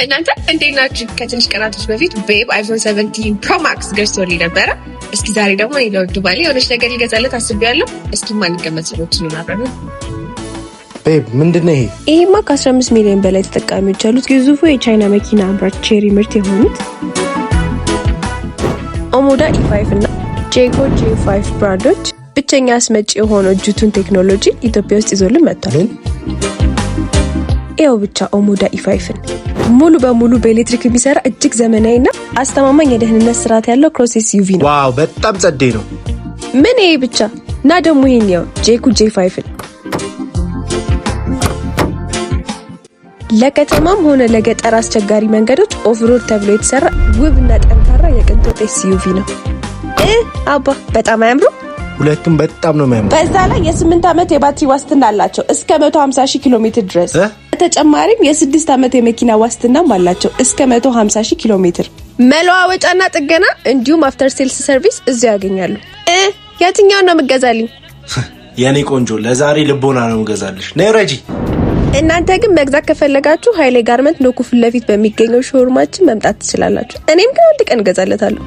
እናንተ እንዴት ናችሁ? ከትንሽ ቀናቶች በፊት babe iPhone 17 Pro Max ገዝቶልኝ ነበረ። እስኪ ዛሬ ደግሞ እኔ ለውዱ ባሌ የሆነች ነገር ሊገዛለት አስቤያለሁ። እስኪ ማንገመት ሰዎች አብረን። Babe፣ ምንድን ነው ይሄ? ይሄማ ከ15 ሚሊዮን በላይ ተጠቃሚዎች ያሉት ግዙፉ የቻይና መኪና አምራች ቼሪ ምርት የሆኑት ኦሞዳ E5 እና ጄኮ J5 ብራንዶች ብቸኛ አስመጪ የሆነው ጁቱን ቴክኖሎጂ ኢትዮጵያ ውስጥ ይዞልን መጥቷል። ምን? ይኸው ብቻ ኦሞዳ E5ን ሙሉ በሙሉ በኤሌክትሪክ የሚሰራ እጅግ ዘመናዊና አስተማማኝ የደህንነት ስርዓት ያለው cross SUV ነው። Wow፣ በጣም ጸዴ ነው። ምን ይሄ ብቻ እና ደግሞ ይሄን ያው ጄኩ J5ን ለከተማም ሆነ ለገጠር አስቸጋሪ መንገዶች off-road ተብሎ የተሰራ ውብና ጠንካራ የቅንጦት SUV ነው። አባ በጣም አያምሩ? ሁለቱም በጣም ነው የሚያምሩ። በዛ ላይ የ8 ዓመት የባትሪ ዋስትና አላቸው እስከ 150 ሺህ ኪሎ ሜትር ድረስ። እ? በተጨማሪም የ6 ዓመት የመኪና ዋስትናም አላቸው እስከ 150 ሺህ ኪሎ ሜትር። መለዋወጫና ጥገና እንዲሁም after sales service እዚሁ ያገኛሉ። የትኛውን ነው የምገዛልኝ? የኔ ቆንጆ፣ ለዛሬ ልቦና ነው የምገዛልሽ። ነይ ረጂ። እናንተ ግን መግዛት ከፈለጋችሁ ሀይሌ ጋርመንት ኖኩ ፊት ለፊት በሚገኘው showroom ኣችን መምጣት ትችላላችሁ። እኔም ግን አንድ ቀን እገዛለታለሁ።